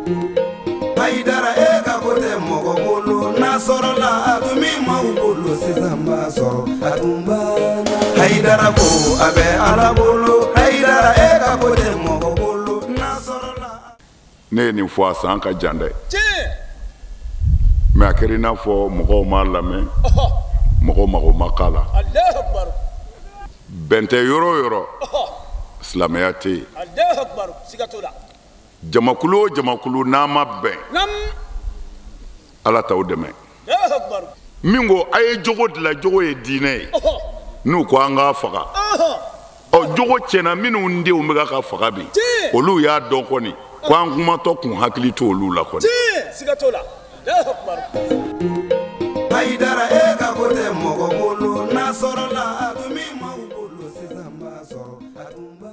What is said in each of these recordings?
Hayidara e ka ko tɛ mɔgɔ bolo n'a sɔrɔla a tun bɛ maaw bolo sisan b'a sɔrɔ a tun banna. Hayidara ko a bɛ Ala bolo Hayidara e ka ko tɛ mɔgɔ bolo n'a sɔrɔla. Ne ye nin fɔ a san ka jan dɛ. Mais a kɛra i n'a fɔ mɔgɔw m'a lamɛn, mɔgɔw mago ma k'a la. Bɛn tɛ yɔrɔ o yɔrɔ, silamɛya tɛ yen. Jamakulu o jamakulu n'a ma bɛn, Ala t'aw dɛmɛ. Min ko a ye jogo dilan, jogo ye diinɛ ye, n'u ko an k'a faga, ɔ jogo tiɲɛna minnu denw bɛ ka faga bi, olu y'a dɔn kɔni ko an kumatɔ kun hakili to olu la kɔni. Hayidara e ka ko tɛ mɔgɔ bolo n'a sɔrɔla a tun bɛ maaw bolo sisan b'a sɔrɔ a tun b'a.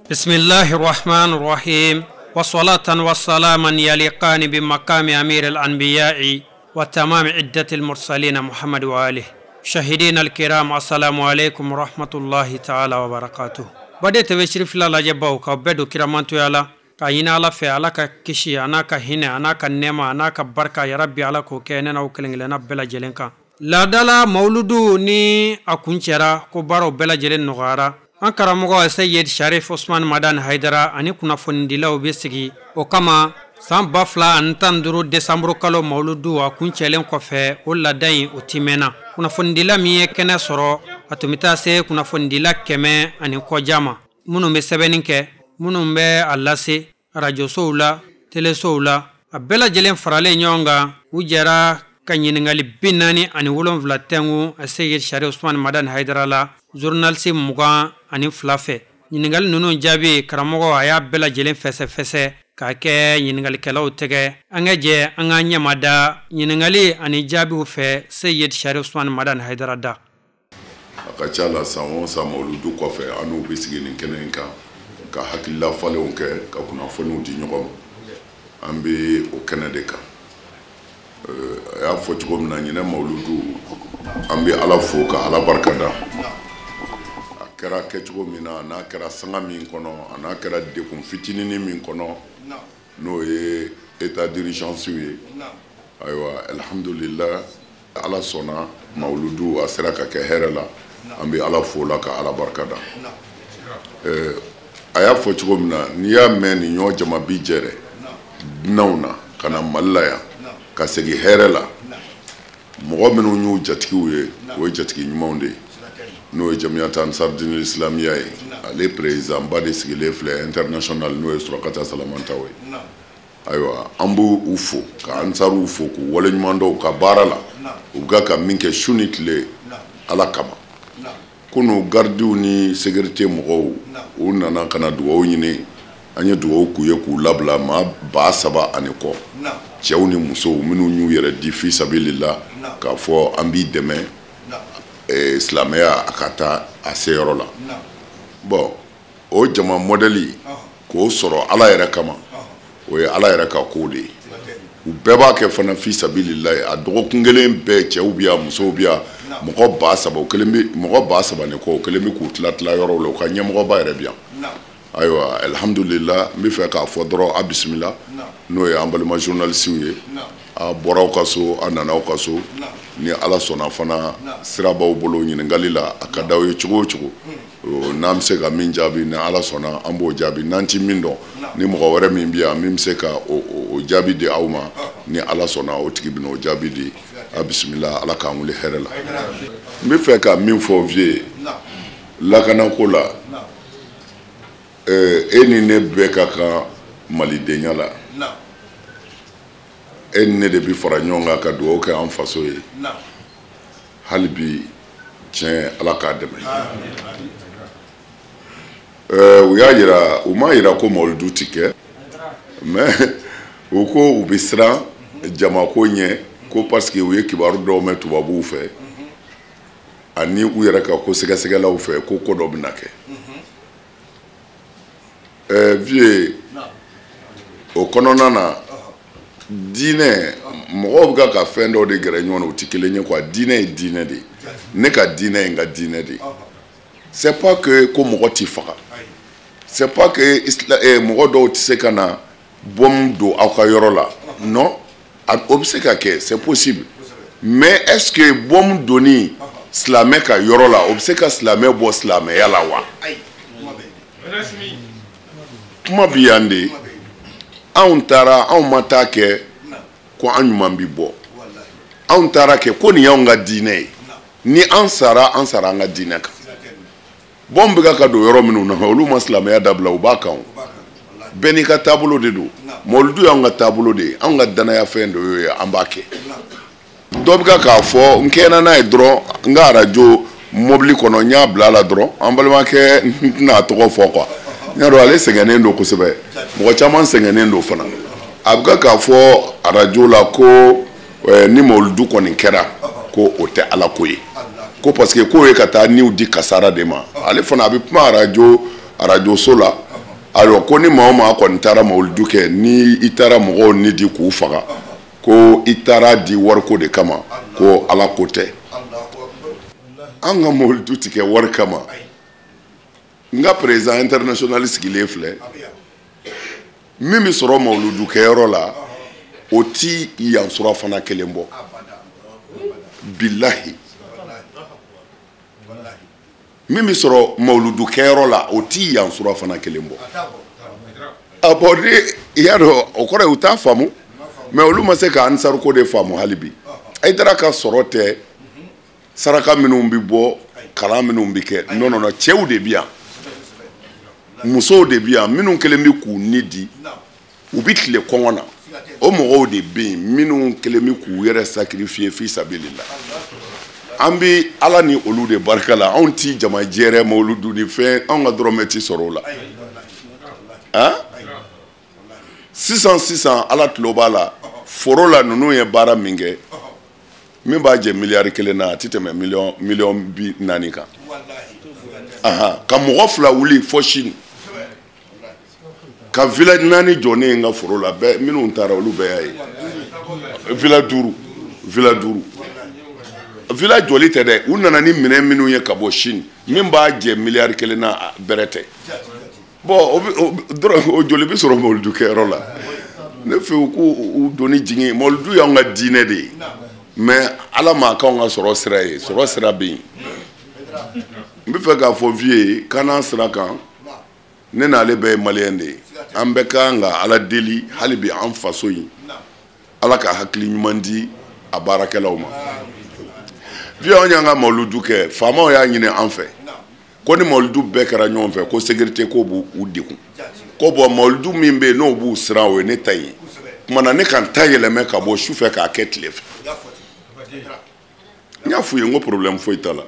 Bismillahi rahman rahim wa salatan wa salaman yaliqani bi maqami amir al-anbiya'i wa tamam iddati al-mursalin Muhammad wa alihi shahidin al-kiram. Assalamu alaikum rahmatullahi ta'ala wa barakatuh. Bade tebe shirifila lajɛbaw ka bɛɛ don kiramantoya la k'a ɲini Ala fɛ, Ala ka kisi a n'a ka hinɛ a n'a ka nɛɛma a n'a ka barika, yarabi Ala k'o kɛ ne n'aw kelen kelenna bɛɛ lajɛlen kan. Laadala mawuludu ni a kuncɛra ko baaraw bɛɛ lajɛlen nɔgɔyara. An karamɔgɔ Seyid Sharif Osman Madani Hayidara ani kunnafonidilaw bɛ sigi o kama san 2015 desanburu kalo mawuludu a kuncɛlen kɔfɛ, o laada in o timɛna. Kunnafonidila min ye kɛnɛ sɔrɔ, a tun bɛ taa se kunnafonidila 100 ani kɔja ma, minnu bɛ sɛbɛnni kɛ, minnu bɛ a lase arajosow la, telesow la, a bɛɛ lajɛlen faralen ɲɔgɔn kan, u jɛra ka ɲininkali 47 tɛnku Seyid Sharif Osman Madani Hayidara la journaliste 22 fɛ. Ɲininkali ninnu jaabi, karamɔgɔ a y'a bɛɛ lajɛlen fɛsɛfɛsɛ k'a kɛ ɲininkalikɛlaw tɛgɛ. An ka jɛ an ka ɲɛma da ɲininkali ani jaabiw fɛ Seyid Sharif Osman Madani Hayidara da. A ka ca la san o san mawuludu kɔfɛ, an n'u bɛ sigi nin kɛnɛ in kan ka hakilila falenw kɛ, ka kunnafoniw di ɲɔgɔn ma. An bɛ o kɛnɛ de kan. A y'a fɔ cogo min na, ɲinɛ mawuludu an bɛ Ala fo ka Ala barika da. A kɛra kɛcogo min na, a n'a kɛra sanga min kɔnɔ, a n'a kɛra degun fitininin min kɔnɔ, n'o ye état d'urgence ye. Ayiwa, alhamdulillah, Ala sɔnna mawuludu a sera ka kɛ hɛrɛ la. An bɛ Ala fo la ka Ala barika da. A y'a fɔ cogo min na, n'i y'a mɛn nin ɲɔ jama bi jɛrɛ dunanw na ka na Mali la yan ka segin hɛrɛ la, mɔgɔ minnu y'u jatigiw ye, o ye jatigi ɲumanw de ye, n'o ye Jamiyata Ansar Dine Islamiya ye. Ale président ba de sigilen filɛ international, n'o ye Surakata Salamantaw ye. Ayiwa, an b'u fo ka ansaruw fo k'u waleɲuman dɔn u ka baara la, u bɛ ka min kɛ su ni tile Ala kama. Kunu gardiw ni sécurité mɔgɔw u nana ka na dugawu ɲini, an ye dugawu k'u ye k'u labila, maa 3000 ani kɔ, cɛw ni musow minnu y'u yɛrɛ di fi sabilillah k'a fɔ an b'i dɛmɛ silamɛya a ka taa a seyɔrɔ la. Bon, o jama modèle k'o sɔrɔ Ala yɛrɛ kama, o ye Ala yɛrɛ ka ko de ye. U bɛɛ b'a kɛ fana fi sabilillah. A dɔgɔkun kelen bɛɛ, cɛw bɛ yan, musow bɛ yan, mɔgɔ 3000, o kelen bɛ mɔgɔ 3000 ni kɔ, o kelen bɛ k'u tila tila yɔrɔw la, u ka ɲɛmɔgɔba yɛrɛ bɛ yan. Ayiwa, alhamdulillah, n bɛ fɛ k'a fɔ dɔrɔn a bisimila, n'o ye an balima journalisiw ye. A bɔra aw ka so, a nana aw ka so, ni Ala sɔnna fana sira b'aw bolo ɲininkali la, a ka d'aw ye cogo o cogo, n'an bɛ se ka min jaabi, ni Ala sɔnna an b'o jaabi. N'an ti min dɔn, ni mɔgɔ wɛrɛ min bɛ yan min bɛ se ka o jaabi di aw ma, ni Ala sɔnna o tigi bɛna o jaabi di. A bisimila, Ala k'an wuli hɛrɛ la. N bɛ fɛ ka min fɔ vieux lakanako la, e ni ne bɛɛ ka kan malidenya la. E ni ne de bɛ fara ɲɔgɔn kan ka dugawu kɛ an faso ye. Hali bi tiɲɛ, Ala k'a dɛmɛ. U y'a yira, u m'a yira ko mawuludu ti kɛ, mais u ko u bɛ siran jamako ɲɛ ko parce que u ye kibaru dɔw mɛn tubabuw fɛ ani u yɛrɛ ka ko sɛgɛsɛgɛlaw fɛ ko ko dɔ bɛna kɛ. Vieux, o kɔnɔna na, diinɛ mɔgɔw bɛ ka fɛn dɔw de gɛrɛ ɲɔgɔn na, u tɛ kelen ye quoi. Diinɛ ye diinɛ de ye, ne ka diinɛ ye n ka diinɛ de ye. C'est pas que ko mɔgɔ t'i faga, c'est pas que mɔgɔ dɔw tɛ se ka na Bombe don aw ka yɔrɔ la? Non, o bɛ se ka kɛ, c'est possible, mais est-ce que bombe donni silamɛ ka yɔrɔ la, o bɛ se ka silamɛ bɔ silamɛya la wa? Kuma bi yan de. Anw taara, anw ma taa kɛ ko an ɲuman bi bɔ, anw taara kɛ ko nin y'anw ka diinɛ ye. Ni an sara, an sara an ka diinɛ kan. Bombe bɛ ka don yɔrɔ minnu na, olu ma silamɛya dabila, u b'a kan. O bɛɛ n'i ka taabolo de don. Mawuludu y'anw ka taabolo de ye, anw ka danaya fɛn dɔ y'o ye, an b'a kɛ. Dɔ bɛ ka k'a fɔ n kɛnɛ n'a ye dɔrɔn, n ka arajo mobili kɔnɔ, n y'a bila a la dɔrɔn. An balimakɛ, n tɛna a tɔgɔ fɔ quoi, n y'a dɔn ale sɛgɛnnen don kosɛbɛ, mɔgɔ caman sɛgɛnnen don fana. A bɛ ka k'a fɔ arajo la ko ni mawuludu kɔni kɛra, ko o tɛ Ala ko ye, ko parce que k'o ye ka taa niw di kasara de ma. Ale fana a bɛ kuma arajoso la. Ayiwa, ko ni maa o maa kɔni taara mawuludu kɛ, ni i taara mɔgɔw ni di k'u faga, ko i taara di wariko de kama, ko Ala ko tɛ. An ka mawuludu ti kɛ wari kama. N ka président international sigilen filɛ, min bɛ sɔrɔ mawuludu kɛyɔrɔ la, o ti yan surafana kelen bɔ, bilahi. Min bɛ sɔrɔ mawuludu kɛyɔrɔ la, o ti yan surafana kelen bɔ. A bɔn, ni i y'a dɔn, o kɔrɔ ye u t'a faamu, mais olu ma se ka ansaruko de faamu hali bi. Hayidara ka sɔrɔ tɛ saraka minnu bɛ bɔ, kalan minnu bɛ kɛ, non non non, cɛw de bɛ yan, musow de bɛ yan, minnu kelen bɛ k'u ni di, u bɛ tile kɔngɔ na, o mɔgɔw de bɛ yen minnu kelen bɛ k'u yɛrɛ sacrifier fi sabilillah. An bɛ Ala ni olu de barika la. Anw ti jama jɛrɛ mawuludu ni fɛn, anw ka dɔrɔmɛ ti sɔrɔ o la. Han, sisan sisan, Ala tulo b'a la, foro la ninnu ye baara min kɛ, min b'a jɛ miliyari 1 na, a ti tɛmɛ miliyɔn 40 kan. Ahan, ka mɔgɔ fila wuli fɔ Chine ka village naani jɔ ne ye n ka foro la. Bɛɛ minnu taara, olu bɛɛ y'a ye, villa duuru, villa duuru. Villa jɔli tɛ dɛ, u nana ni minɛn minnu ye ka bɔ Chine, min b'a jɛ miliyari 1 na, bɛrɛ tɛ. Bon, o dɔrɔn, o joli bɛ sɔrɔ mawuludu kɛyɔrɔ la? Ne fɛ, u k'u doni jigin. Mawuludu y'anw ka diinɛ de ye, mais Ala m'a k'anw ka sɔrɔ sira ye. Sɔrɔ sira bɛ yen. N bɛ fɛ k'a fɔ vieux ye, kana sira kan, ne n'ale bɛɛ ye maliyɛn de ye. An bɛɛ ka kan ka Ala deli hali bi, an faso in, Ala ka hakili ɲuman di a baarakɛlaw ma. Vieux, anw y'an ka mawuludu kɛ, faamaw y'a ɲini an fɛ ko ni mawuludu bɛɛ kɛra ɲɔgɔn fɛ, ko sécurité ko b'u u degun. Ko bɔn, mawuludu min bɛ yen n'o b'u siran, o ye ne ta ye. Tuma na ne ka n ta yɛlɛmɛ ka bɔ su fɛ k'a kɛ tile fɛ. N y'a f'u ye, n ko problème foyi t'a la.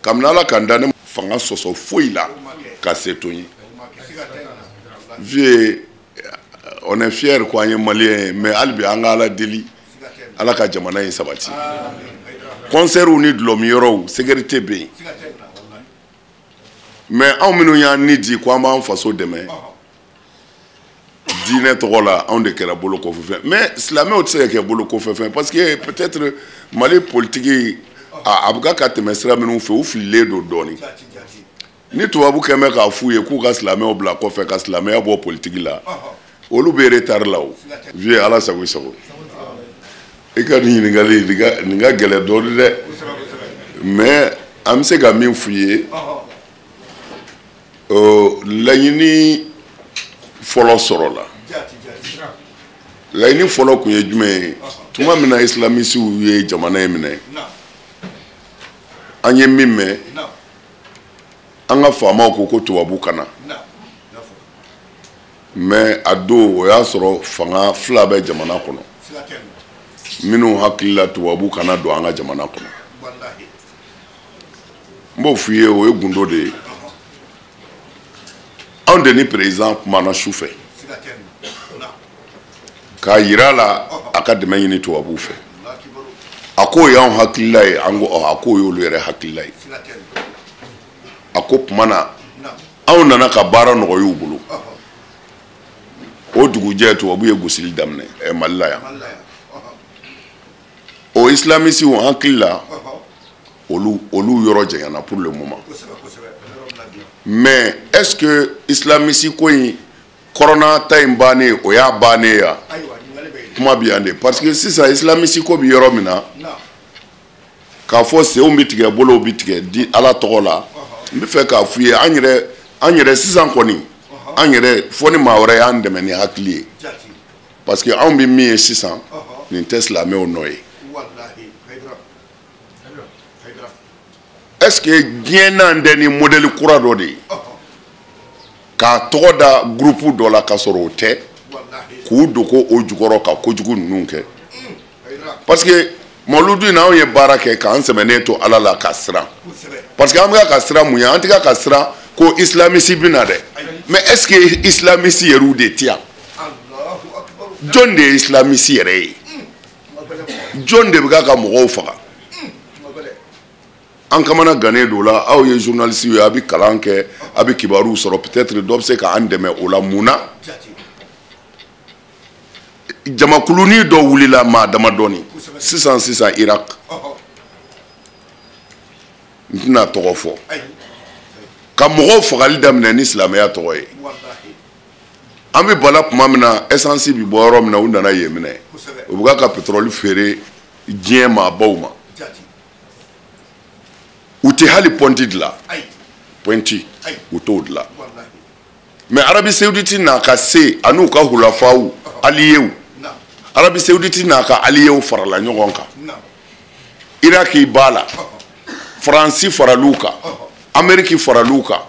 Kabini Ala ka n da, ne fanga sɔsɔ foyi la ka se to n ye. Vieux, on est fier ko an ye maliyɛn ye, mais hali bi an ka Ala deli, Ala ka jamana in sabati. Concert ni dulɔmiyɔrɔw, sécurité bɛ yen, mais anw minnu y'an ni di ko an b'an faso dɛmɛ diinɛ tɔgɔ la, anw de kɛra bolo kɔfɛfɛn. Mais silamɛw tɛ se ka kɛ bolo kɔfɛfɛn, parce que peut-être Mali politique a bɛ ka tɛmɛ sira minnu fɛ, u fililen don dɔɔnin. Ni tubabu kɛn bɛ k'a f'u ye k'u ka silamɛw bila kɔfɛ, ka silamɛya bɔ politique la, olu bɛ retard la. O vieux, Ala sago i sago. I ka nin ɲininkali nin ka gɛlɛn dɔɔnin dɛ, mais an bɛ se ka min f'u ye, laɲini fɔlɔ sɔrɔla. Laɲini fɔlɔ kun ye jumɛn ye? Tuma min na islamisiw ye jamana in minɛ, an ye min mɛn, an ka faamaw ko ko tubabu ka na. Mais a don, o y'a sɔrɔ fanga fila bɛ jamana kɔnɔ minnu hakili la tubabu kana don an ka jamana kɔnɔ. N b'o f'i ye, o ye gundo de ye. Anw de ni président kumana su fɛ k'a yira la a ka dɛmɛ ɲini tubabuw fɛ. A k'o y'anw hakilila ye, an ko a k'o y'olu yɛrɛ hakilila ye. A ko tuma na anw nana ka baara nɔgɔya u bolo. O dugujɛ, tubabu ye gosili daminɛ Mali la yan. O islamisiw hakili la, olu yɔrɔ janyana pour le moment. Mais est-ce que islamisi ko in Corona ta in bannen, o y'a bannen ya? Kuma bɛ yan de, parce que sisan islamiste ko bɛ yɔrɔ min na, k'a fɔ senw bɛ tigɛ, bolow bɛ tigɛ di Ala tɔgɔ la. N bɛ fɛ k'a f'i ye, an yɛrɛ sisan kɔni, an yɛrɛ fɔ ni maa wɛrɛ y'an dɛmɛ ni hakili ye, parce que anw bɛ min ye sisan, nin tɛ silamɛw nɔ ye. Est-ce que diɲɛ n'an tɛ ni modèle kura dɔ de ye k'a tɔgɔ da groupe dɔ la k'a sɔrɔ o tɛ, k'u dogo o jukɔrɔ ka kojugu ninnu kɛ? Parce que mawuludu in na, anw ye baara kɛ k'an sɛmɛnen to Ala la ka siran, parce que an bɛ ka siran mun ye? An tɛ ka siran ko islamiste bɛ na dɛ, mais est-ce que islamiste yɛrɛw de tɛ yan? Jɔn de ye islamiste yɛrɛ ye? Jɔn de bɛ ka mɔgɔw faga? An kamana gannen don la. Aw ye journaliste ye, a bɛ kalan kɛ, a bɛ kibaruw sɔrɔ, peut-être dɔ bɛ se k'an dɛmɛ o la. Mun na jamakulunin dɔ wulila maa damadɔni sisan sisan Irak, n tɛna tɔgɔ fɔ, ka mɔgɔw fagali daminɛ ni silamɛya tɔgɔ ye. An bɛ bala tuma min na, essence bɛ bɔ yɔrɔ min na, u nana yen minɛ, u bɛ ka pétrole feere diɲɛ maabaw ma. U tɛ hali pɔnti dilan, pɔnti u t'o dilan. Mais Arabie Saoudite n'a ka se a n'u ka hulafaw alliés, Arabie Saoudite n'a ka alliés farala ɲɔgɔn kan, Irak b'a la, Faransi faral'u kan, Amérique faral'u kan,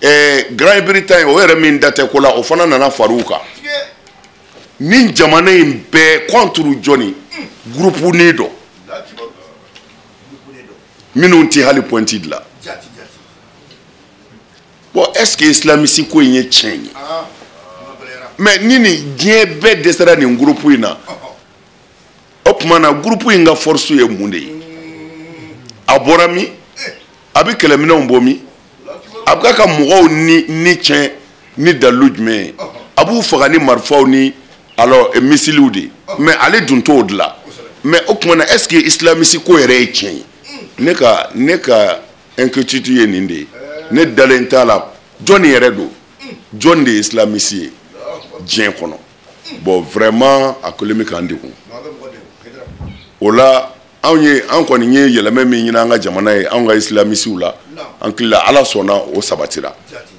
Grande-Bretagne o yɛrɛ min da tɛ ko la, o fana nana far'u kan. Nin jamana in bɛɛ contre jɔnni? Groupe ni dɔ minnu tɛ hali pɔnti dilan. Bon, est-ce que islamiste ko in ye tiɲɛ ye? Mais ni nin diɲɛ bɛɛ dɛsɛra nin groupe in na, o tuma na groupe in ka force ye mun de ye? A bɔra min? A bɛ kɛlɛminɛnw bɔ min? A bɛ ka mɔgɔw ni tiɲɛ ni dalilu jumɛn ye? A b'u faga ni marifaw ni alors misiliw de ye, mais ale dun t'o dilan. Mais o tuma na est-ce que islamiste ko yɛrɛ ye tiɲɛ ye? Ne ka inquiétude ye nin de ye. Ne dalen t'a la. Jɔnni yɛrɛ don? Jɔn de ye islamiste ye diɲɛ kɔnɔ? Bon, vraiment a kɛlen bɛ k'an degun. O la an kɔni ye yɛlɛmɛ min ɲini an ka jamana ye, anw ka islamistew la, an tilala Ala sɔnna o sabatira.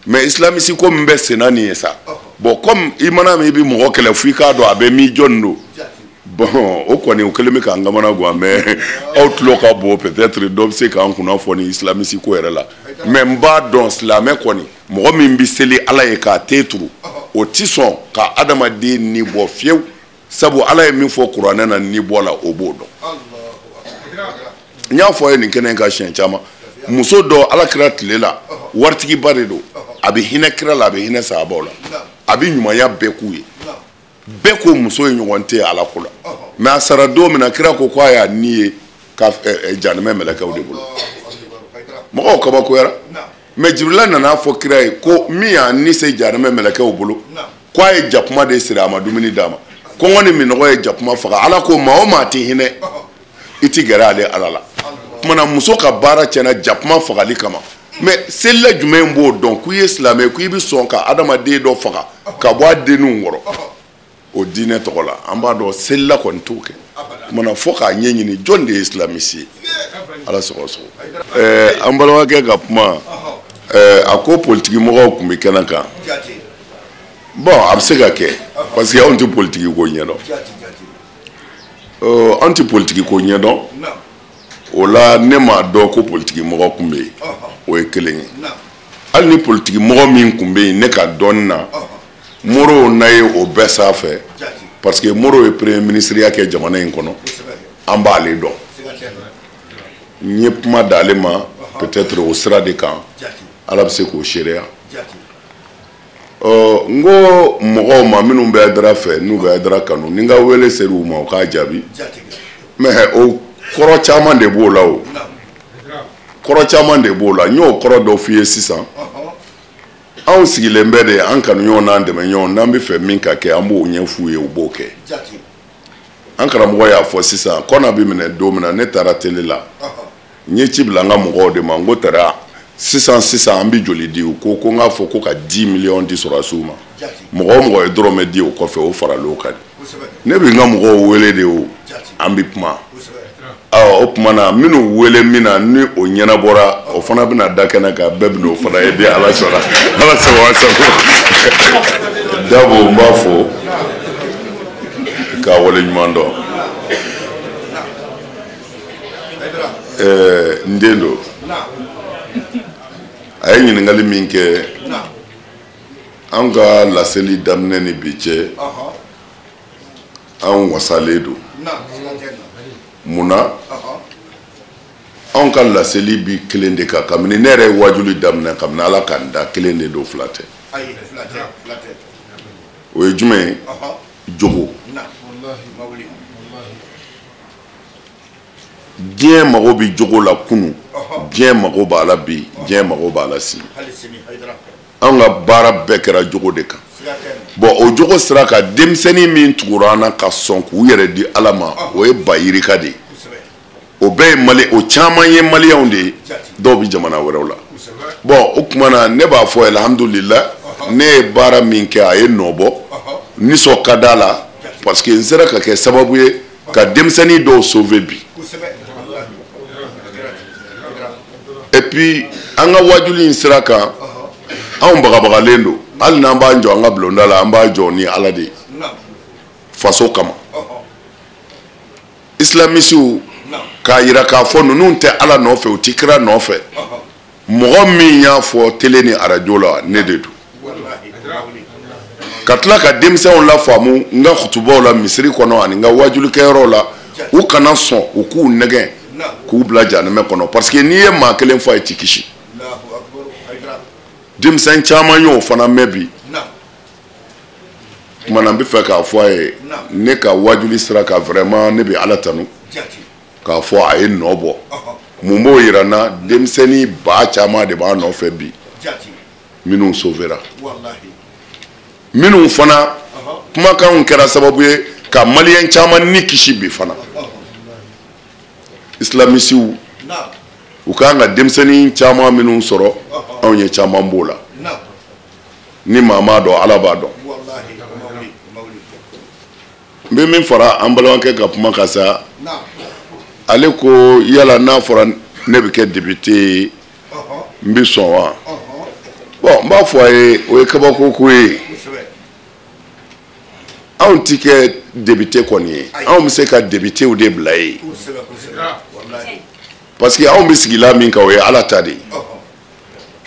Mais islamiste ko min bɛ sen na nin ye sa, bon, comme i mana min i bɛ mɔgɔ kɛlɛ fo i k'a dɔn a bɛ min, jɔn don. Bon, o kɔni o kɛlen bɛ k'an kamana gan, mais aw tulo ka bon, peut-être dɔ bɛ se k'an kunna fɔ ni islamiste ko yɛrɛ la. Mais n b'a dɔn silamɛ kɔni, mɔgɔ min bɛ seli Ala ye k'a te turu, o ti sɔn ka adamaden ni bɔ fiyewu, sabu Ala ye min fɔ kuranɛ na ni bɔ la, o b'o dɔn. N y'a fɔ a ye nin kɛnɛ in kan siɲɛ caman, muso dɔ Ala kira tile la, waritigiba de don, a bɛ hinɛ kira la, a bɛ hinɛ sahabaw la, a bɛ ɲumanya bɛɛ k'u ye. Bɛɛ ko muso ye ɲɔgɔn tɛ Ala ko la. Mais a sara don min na, kira ko k'a y'a ni ye ka janimɛ mɛlɛkɛw de bolo. Mɔgɔw kabakoyara. Mais Jibirila nana fɔ kira ye ko min y'a ni se janimɛ mɛlɛkɛw bolo, k'a ye jakuma de siri, a ma dumuni d'a ma. Kɔngɔ ni minɔgɔ ye jakuma faga. Ala ko maa o maa tɛ hinɛ, i ti gɛrɛ ale Ala la. Tuma na muso ka baara tiɲɛna jakuma fagali kama. Mais selila jumɛn b'o dɔn k'i ye silamɛ, k'i bɛ sɔn ka adamaden dɔ faga ka bɔ a denninw kɔrɔ o diinɛ tɔgɔ la? An b'a dɔn selila kɔni t'o kɛ. Tuma fo k'a ɲɛɲini jɔn de ye islamiste ye. Ala sɔgɔ sɔgɔ. An balimakɛ ka kuma, a ko politiki mɔgɔw tun bɛ kɛnɛ kan. Bon, a bɛ se ka kɛ, parce que anw tɛ politiki ko ɲɛdɔn. Anw tɛ politiki ko ɲɛdɔn. O la ne m'a dɔn ko politiki mɔgɔ tun bɛ yen. O ye kelen ye. Hali ni politiki mɔgɔ min tun bɛ yen, ne ka dɔnni na, Moro n'a ye o bɛɛ sanfɛ, parce que Moro ye premier ministre ya kɛ jamana in kɔnɔ, an b'ale dɔn. N ye kuma d'ale ma, peut-être o sira de kan, Ala bɛ se k'o seereya. N ko mɔgɔw ma minnu bɛ Hayidara fɛ, n'u bɛ Hayidara kanu, ni n ka wele ser'u ma, u k'a jaabi. Mais o kɔrɔ caman de b'o la o. Kɔrɔ caman de b'o la. N y'o kɔrɔ dɔ f'i ye sisan. Anw sigilen bɛ de, an kanu ɲɔgɔn n'an dɛmɛ ɲɔgɔn, n'an bɛ fɛ min ka kɛ, an b'o ɲɛf'u ye, u b'o kɛ. An karamɔgɔ y'a fɔ sisan, kɔna bɛ minɛ don min na, ne taara télé la, n ye ci bila n ka mɔgɔw de ma, n ko tara sisan sisan an bɛ joli di? U ko ko n k'a fɔ ko ka 10 millions di sɔrɔdasiw ma. Mɔgɔ o mɔgɔ ye dɔrɔmɛ di o kɔfɛ, o faral'o kan. Ne bɛ n ka mɔgɔw wele de o, an bɛ kuma. Awɔ, o tuma na minnu wele min na ni o ɲɛnabɔra, o fana bɛna da kɛnɛ kan, bɛɛ bɛna o fana ye ni Ala sɔnna. Ala sago a sago. Dabo, n b'a fo k'a waleɲuman dɔn. N den don. A ye ɲininkali min kɛ, an ka laseli daminɛ ni bi cɛ, an wasalen don. Mun na? Anw ka laseli bi kelen de kan. Kabini ne yɛrɛ ye wajuli daminɛ, kabini Ala k'an da, kelen de don, fila tɛ. O ye jumɛn ye? Jogo. Diɲɛ mago bɛ jogo la kunun, diɲɛ mago b'a la bi, diɲɛ mago b'a la sini. An ka baara bɛɛ kɛra jogo de kan. Bon, o jogo sera ka denmisɛnnin min tugura an na ka sɔn k'u yɛrɛ di Ala ma, o ye ba yirika de ye. O bɛɛ ye Mali, o caman ye maliyɛnw de ye, dɔw bɛ jamana wɛrɛw la. Bon, o tuma na ne b'a fɔ alhamdulillah, ne ye baara min kɛ, a ye nɔ bɔ, nisɔn ka d'a la, parce que n sera ka kɛ sababu ye ka denmisɛnnin dɔw sauver bi. Et puis an ka wajuli in sira kan, anw bagabagalen don. Hali n'an b'an jɔ an ka bulonda la, an b'a jɔ ni Ala de ye, faso kama. Islamisiw k'a yira k'a fɔ ninnu tɛ Ala nɔfɛ, u ti kira nɔfɛ. Mɔgɔ min y'a fɔ télé ni arajo la, ne de don. Ka tila ka denmisɛnw lafaamu n ka kutubaw la misiri kɔnɔ ani n ka wajulikɛyɔrɔw la, u kana sɔn u k'u nɛgɛn k'u bila jahanamɛ kɔnɔ, parce que n'i ye maa kelen fɔ, a ye t'i kisi. Denmisɛn caman y'o fana mɛn bi. Tuma na n bɛ fɛ k'a fɔ a ye, ne ka wajuli sira kan, vraiment ne bɛ Ala tanu k'a fɔ a ye nɔ bɔ. Mun b'o yira n na? Denmisɛnnin ba caman de b'a nɔfɛ bi, minnu sauvera, minnu fana kumakanw kɛra sababu ye ka maliyɛn caman ni kisi bi fana. Islamisiw u kan ka denmisɛnnin caman minnu sɔrɔ, anw ye caman b'o la. Ni maa m'a dɔn, Ala b'a dɔn. N bɛ min fara an balimakɛ ka kuma kan sa, ale ko yala n'a fɔra ne bɛ kɛ député ye, n bɛ sɔn wa? Bon, n b'a fɔ a ye, o ye kabako ko ye. Anw ti kɛ député kɔni ye, anw bɛ se ka députéw de bila yen, parce que anw bɛ sigila min kan, o ye Ala ta de ye.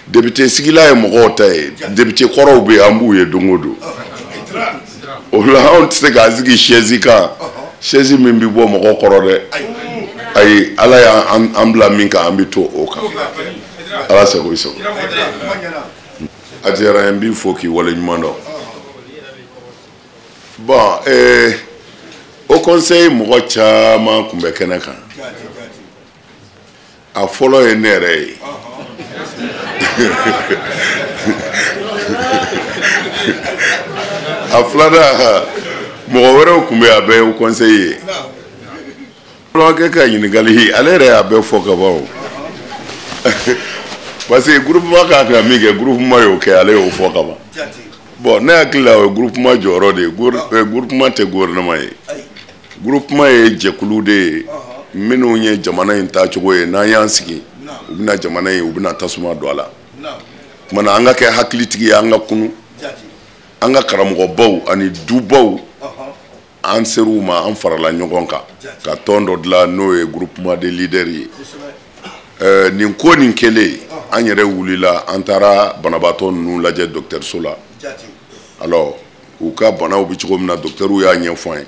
Député sigila ye mɔgɔw ta ye, député kɔrɔw bɛ yen, an b'u ye don o don. O la anw tɛ se k'an sigi chaise kan, chaise min bɛ bɔ mɔgɔ kɔrɔ dɛ. Ayi, Ala y'an bila min kan, an bɛ to o kan. Ala sago i sago. A diyara n ye, n b'i fo k'i waleɲuman dɔn. Bon, o conseil mɔgɔ caman tun bɛ kɛnɛ kan. A fɔlɔ ye ne yɛrɛ ye. A filanan, mɔgɔ wɛrɛw tun bɛ yen, a bɛɛ ye o conseil ye. Balimakɛ ka ɲininkali, ale yɛrɛ y'a bɛɛ fɔ ka ban o. Parce que groupement kan ka min kɛ, groupement y'o kɛ, ale y'o fɔ ka ban. Bon, ne hakili la o ye groupement jɔyɔrɔ de ye. Groupement tɛ gouvernement ye. Groupement ye jɛkulu de ye minnu ye jamana in taacogo ye. N'an y'an sigi, u bɛna jamana in, u bɛna tasuma don a la. Tuma na an ka kɛ hakilitigi ye, an ka kunu, an ka karamɔgɔbaw ani dubaw, an ser'u ma, an farala ɲɔgɔn kan ka tɔn dɔ dilan, n'o ye groupement de leaders ye. Nin ko nin kɛlen, an yɛrɛ wulila, an taara banabaatɔ ninnu lajɛ dɔgɔtɔrɔso la. Alors, u ka banaw bɛ cogo min na, dɔgɔtɔrɔw y'a ɲɛfɔ an ye.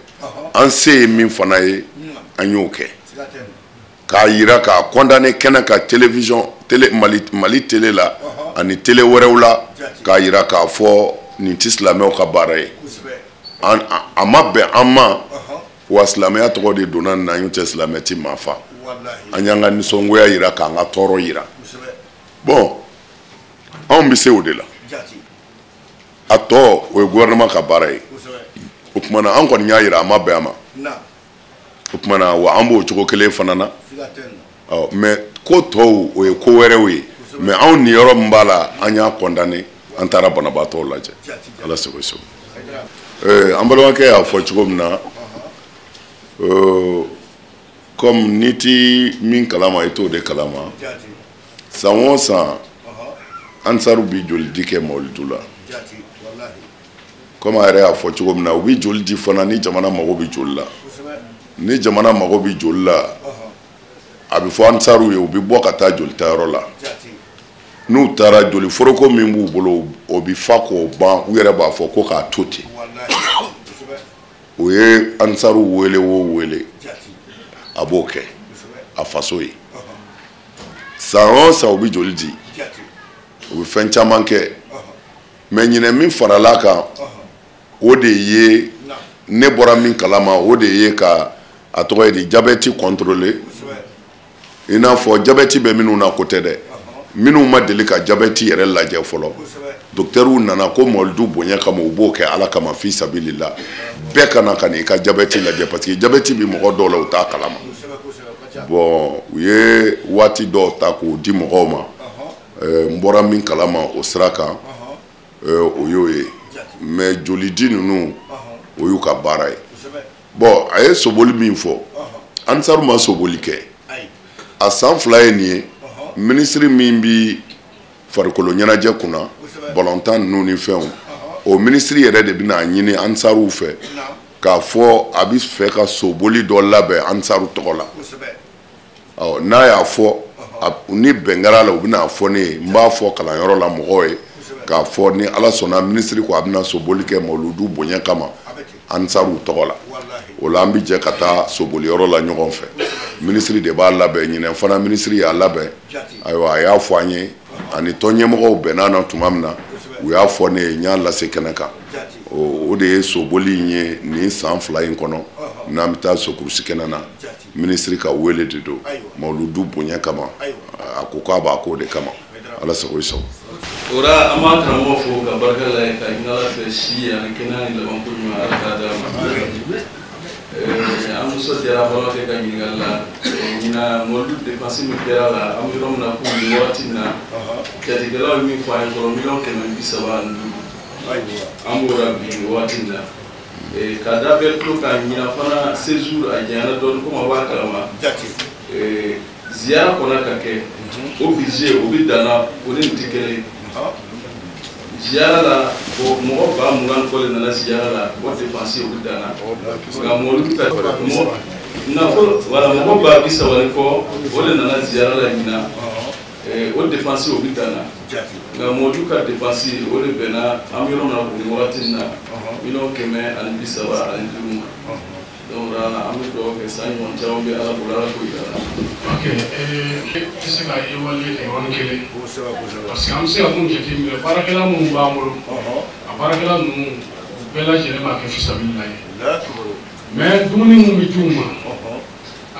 An se ye min fana ye, an y'o kɛ. K'a yira k'a condamné kɛnɛ kan, télévision, télé, Mali, Mali télé la ani télé wɛrɛw la, k'a yira k'a fɔ nin tɛ silamɛw ka baara ye. A ma bɛn an ma, wa silamɛya tɔgɔ de donna nin na, n'o tɛ silamɛ ti maa fa. An y'an ka nisɔngoya yira, k'an ka tɔɔrɔ yira. Bon, anw bɛ se o de la. A tɔ, o ye gouvernement ka baara ye. O tuma na an kɔni y'a yira a ma bɛn a ma. O tuma na wa an b'o cogo kelen fana na. Ɔ, mais ko tɔw, o ye ko wɛrɛw ye. Mais anw niyɔrɔ min b'a la, an y'a condamné. An taara banabaatɔw lajɛ. Ala sago i sago. An balimakɛ y'a fɔ cogo min na, comme n'i ti min kalama i t'o de kalama. San o san Ansaru bi joli di kɛ mawuludu la. Comme a yɛrɛ y'a fɔ cogo min na, u bi joli di fana ni jamana mago bɛ joli la. Ni jamana mago bɛ joli la, a bɛ fɔ Ansaru ye, u bɛ bɔ ka taa jolitayɔrɔ la. N'u taara joli foroko min b'u bolo, o bɛ fa k'o ban, u yɛrɛ b'a fɔ ko k'a to ten. O ye Ansaru wele o wele, a b'o kɛ a faso ye. San o san u bɛ joli di, u bɛ fɛn caman kɛ. Mais ɲinɛ min farala kan, o de ye ne bɔra min kalama, o de ye ka a tɔgɔ ye di diabète contrôler. I n'a fɔ diabète bɛ minnu na ko tɛ dɛ, minnu ma deli ka diabète yɛrɛ lajɛ fɔlɔ. Docteurw nana ko mawuludu bonya kama, u b'o kɛ Ala kama fi sabilillah. Bɛɛ ka na ka n'i ka diabète lajɛ parce que diabète bɛ mɔgɔ dɔw la, u t'a kalama. Bon, u ye waati dɔw ta k'o di mɔgɔw ma. N bɔra min kalama o sira kan, o y'o ye. Mais jolidi ninnu, o y'u ka baara ye. Bon, a ye soboli min fɔ, Ansaru ma soboli kɛ. A san 2 ye nin ye. Minisiri min bi farikolo ɲɛnajɛ kunna, balontan ninnu ni fɛnw, o minisiri yɛrɛ de bɛna ɲini Ansaruw fɛ k'a fɔ a bɛ fɛ ka soboli dɔ labɛn Ansaru tɔgɔ la. Ɔ, n'a y'a fɔ, ni bɛn kɛra a la, u bɛna fɔ ne ye, n b'a fɔ kalanyɔrɔ la mɔgɔw ye k'a fɔ ni Ala sɔnna minisiri ko a bɛna soboli kɛ mawuludu bonya kama Ansaruw tɔgɔ la. O la an bɛ jɛ ka taa soboliyɔrɔ la ɲɔgɔn fɛ. Minisiri de b'a labɛn, ɲinɛ fana minisiri y'a labɛn. Ayiwa, a y'a fɔ an ye, ani tɔn ɲɛmɔgɔw bɛnna na tuma min na, u y'a fɔ ne ye, n y'a lase kɛnɛ kan. O de ye soboli in ye nin san 2 in kɔnɔ, n'an bɛ taa sokurusi kɛnɛ na. Minisiri ka wele de don mawuludu bonya kama, a ko k'a b'a k'o de kama. Ala sago i sago. O la an b'an karamɔgɔ fo ka barika la ye, ka ɲini Ala fɛ si ani kɛnɛya ni labanko ɲuman Ala k'a d'a ma. An nisɔndiyara balimakɛ ka ɲininkali la. Ɲinan mawuludu dépense min kɛra la, an bɛ yɔrɔ min na komi nin waati in na, jatelikɛlaw ye min fɔ an ye fɔlɔ, 135 000 000 an b'o la bi nin waati in na. Ka da bɛɛ tulo kan, ɲinan fana séjour a janyana dɔɔnin komi a b'a kalama. Ziyara kɔnna ka kɛ, o budget o bɛ danna, o ni nin tɛ kelen ye. Ziyara la, o mɔgɔ 20 000 kɔ de nana ziyara la, o dépense o bɛ danna. Nka mawuludu ta mɔgɔ nafolo, wala mɔgɔ 30 000 ni kɔ o de nana ziyara la ɲinan, o dépense o bɛ danna. Nka mawuludu ka dépense o de bɛnna, an bɛ yɔrɔ min na nin wagati in na, 135 000 000 ma. Donc an bɛ dugawu kɛ, san ɲɔgɔn caman bɛ Ala bolo, Ala k'o yira la. Ok, tɛ se ka évaluer kɛ yɔrɔnin kelen parce que an bɛ se ka mun jateminɛ, baarakɛla minnu b'an bolo, a baarakɛla ninnu u bɛɛ lajɛlen b'a kɛ fisabilila ye, mais dumuni minnu bɛ d'u ma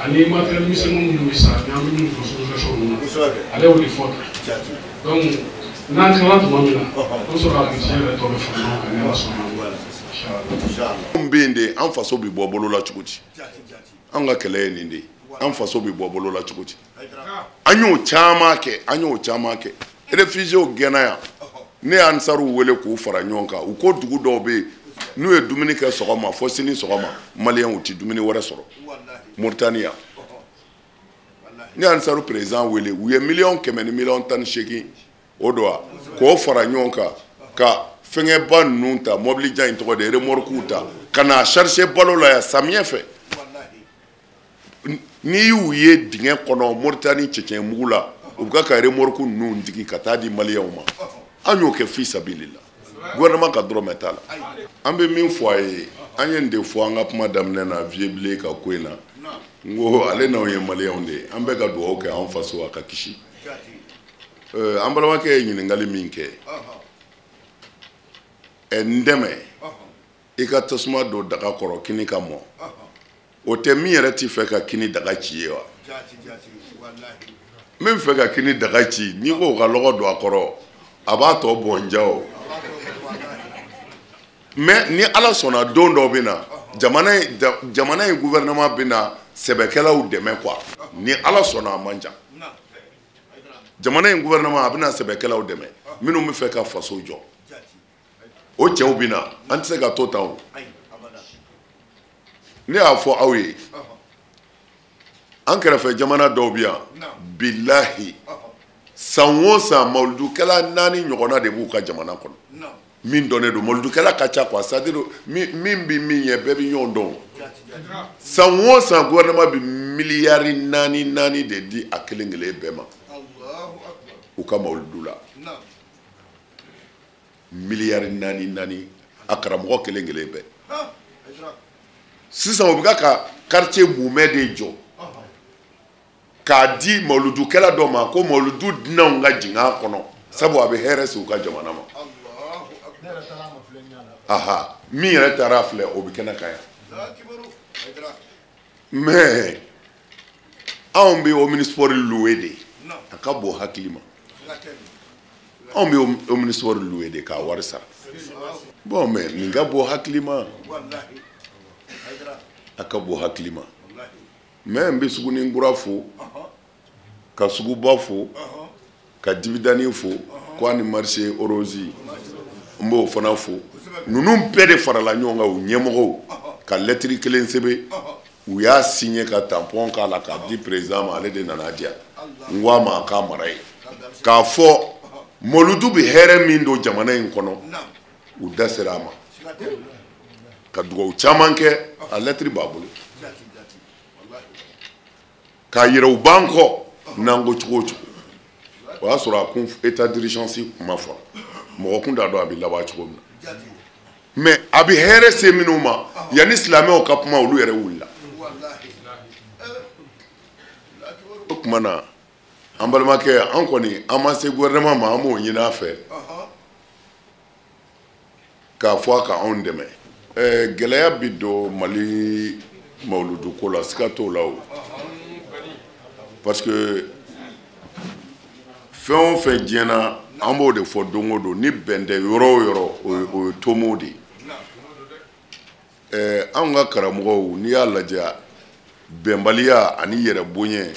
ani matériel misɛnnin minnu bɛ san ni an bɛ minnu don sonorisation ninnu na, ale y'o de fɔ tan. Donc n'an tilala tuma min na, an bɛ sɔrɔ ka budget yɛrɛ tɔ bɛ fara ɲɔgɔn kan ni Ala sɔnna ma. Anw bɛ yen de, an faso bɛ bɔ bolo la cogo di? An ka kɛlɛ ye nin de ye, an faso bɛ bɔ bolo la cogo di? An y'o caman kɛ, an y'o caman kɛ. Réfugiés gɛnna yan, ne y'Ansaruw wele k'u fara ɲɔgɔn kan. U ko dugu dɔw bɛ yen, n'u ye dumuni kɛ sɔgɔma fɔ sini sɔgɔma, maliyɛnw tɛ dumuni wɛrɛ sɔrɔ. Mauritanie yan, ne y'Ansaru président wele, u ye 100 000 000 ni 18 000 000 o don wa, k'o fara ɲɔgɔn kan ka fɛngɛba ninnu ta, mobili jan in tɔgɔ de, remorque ta ka na charger balo la yan samiyɛ fɛ. N'i y'u ye dingɛ kɔnɔ Mauritanie cɛncɛn mugu la, u bɛ ka remorque ninnu jigin ka taa di maliyɛnw ma. An y'o kɛ fi sabilila, gouvernement ka dɔrɔmɛ t'a la. An bɛ min fɔ a ye, an ye nin de fɔ an ka kuma daminɛ na, Vieux Bilen ka ko in na, n ko ale n'anw ye maliyɛnw de ye, an bɛ ka dugawu kɛ an faso a ka kisi. An balimakɛ ye ɲininkali min kɛ, ɛ n dɛmɛ i ka tasuma don daga kɔrɔ kini ka mɔ, o tɛ min yɛrɛ ti fɛ ka kini daga ci ye wa? Min fɛ ka kini daga ci, n'i ko ka lɔgɔ don a kɔrɔ, a b'a tɔ bɔn ja o. Mais ni Ala sɔnna, don dɔ bɛ na, jamana in gouvernement bɛ na sɛbɛkɛlaw dɛmɛ quoi. Ni Ala sɔnna, a man jan. Jamana in gouvernement a bɛna sɛbɛkɛlaw dɛmɛ minnu bɛ fɛ ka faso jɔ. O cɛw bɛ na, an tɛ se ka to tan o. Ne y'a fɔ aw ye, an kɛrɛfɛ jamana dɔw bɛ yan, bilahi, san o san mawuludukɛla 4 ɲɔgɔnna de b'u ka jamana kɔnɔ. Min dɔnnen don, mawuludukɛla ka ca quoi, c'est à dire min bɛ min ɲɛ bɛɛ bɛ ɲɔgɔn dɔn. San o san gouvernement bɛ miliyari 4 de di a kelen kelen bɛɛ ma. U ka mawuludu la. Miliyari 4 a karamɔgɔ kelen kelen bɛɛ. Sisan u bɛ ka quartier mumɛ de jɔ k'a di mawuludukɛla dɔ ma ko mawuludu dunanw ka jigin a kɔnɔ sabu a bɛ hɛrɛ se u ka jamana ma. Aha, min yɛrɛ taara filɛ o bɛ kɛnɛ kan yan. Mais anw bɛ omnisport louer de, a ka bon hakili ma. Anw bɛ omnisport louer de k'a wari sara. Bon mais nin ka bon hakili ma. A ka bon hakili ma. Mais n bɛ Suguninkura fo, ka Suguba fo, ka Dibidani fo, ko ani marché Orozi n b'o fana fo. Ninnu bɛɛ de farala ɲɔgɔn kan, u ɲɛmɔgɔw ka lɛtiri kelen sɛbɛn, u y'a signé ka tampon k'a la k'a di président ma, ale de nana di yan. N ko a ma a k'a mara yen. K'a fɔ mawuludu bɛ hɛrɛ min don jamana in kɔnɔ, u da sera a ma. Ka dugawu caman kɛ, a lɛtiri b'a bolo. K'a yira u b'an kɔ n'an ko cogo o cogo. O y'a sɔrɔ a kun état d'urgence kuma fɔra. Mɔgɔ kun t'a dɔn a bɛ laban cogo min na. Mais a bɛ hɛrɛ se minnu ma, yanni silamɛw ka kuma olu yɛrɛ wulila. O tuma na an balimakɛ, an kɔni an ma se gouvernement ma, an b'o ɲini a fɛ k'a fɔ a ka anw dɛmɛ. Gɛlɛya bi don Mali mawuludu ko la, siga t'o la o. Parce que fɛn o fɛn diɲɛ na, an b'o de fɔ don o don, ni bɛn tɛ yɔrɔ o yɔrɔ, o ye tomo de ye. Anw ka karamɔgɔw, n'i y'a lajɛ, bɛnbaliya ani yɛrɛ bonya,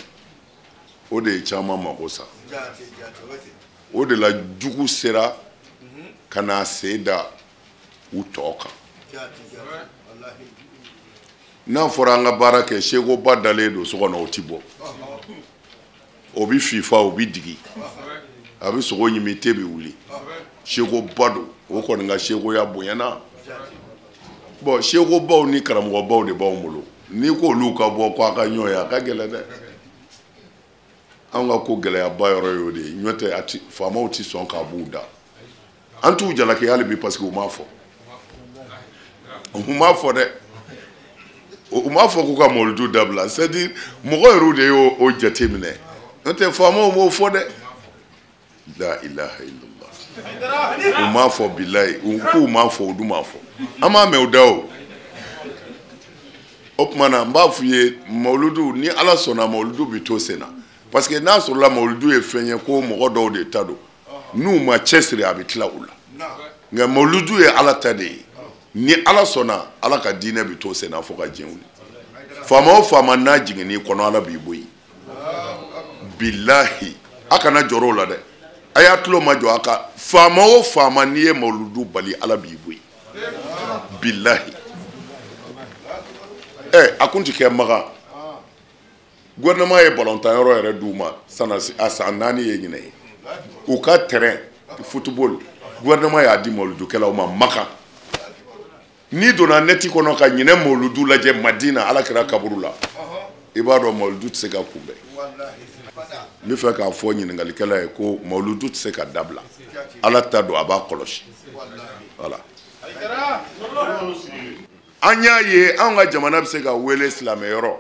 o de ye caman mako sa. O de la jugu sera ka na sen da u tɔ kan. N'a fɔra an ka baara kɛ, sekoba dalen don so kɔnɔ, o ti bɔ. O bɛ fifa, o bɛ digi. A bɛ sogo ɲimi, te bɛ wuli. Sekoba don, o kɔni ka sekoya bonyana. Bon, sekobaw ni karamɔgɔbaw de b'anw bolo. N'i k'olu ka bɔ ko a ka ɲɔgɔn ye, a ka gɛlɛn dɛ. Anw ka ko gɛlɛyaba yɔrɔ y'o de ye. N'o tɛ, faamaw ti sɔn k'a b'u da. An t'u jalaki hali bi parce que u m'a fɔ. U m'a fɔ dɛ. U m'a fɔ k'u ka mawuludu dabila. C'est à dire mɔgɔ yɛrɛw de y'o jateminɛ. N'o tɛ faamaw m'o fɔ dɛ. La ilaha illallah. U m'a fɔ bilayi, u k'u m'a fɔ, u dun m'a fɔ. An m'a mɛn u da o. O tuma na n b'a f'u ye, mawuludu ni Ala sɔnna, mawuludu bɛ to sen na. Parce que n'a sɔrɔla mawuludu ye fɛn ye ko mɔgɔ dɔw de ta don, n'u ma cɛsiri a bɛ tila u la. Nka mawuludu ye Ala ta de ye. Ni Ala sɔnna, Ala ka diinɛ bɛ to sen na fo ka diɲɛ wuli. Faama o faama n'a jiginn'i kɔnɔ, Ala b'i bɔ yen. Bilahi, a kana jɔrɔ o la dɛ. A y'a tulo ma jɔ a ka faama o faama n'i ye mawuludu bali, Ala b'i bɔ yen. Bilahi. A kun ti kɛ Makan. Gouvernement ye balontan yɔrɔ yɛrɛ d'u ma a san 4 ye ɲinɛ ye. U ka terrain football, gouvernement y'a di mawuludukɛlaw ma Makan. N'i donna neti kɔnɔ ka ɲinɛ mawuludu lajɛ Madina, Ala kɛra kaburu la, i b'a dɔn mawuludu tɛ se ka kunbɛn. N bɛ fɛ k'a fɔ ɲininkalikɛla ye ko mawuludu tɛ se ka dabila. Ala ta don, a b'a kɔlɔsi. Voilà. An y'a ye anw ka jamana bɛ se ka wele silamɛyɔrɔ.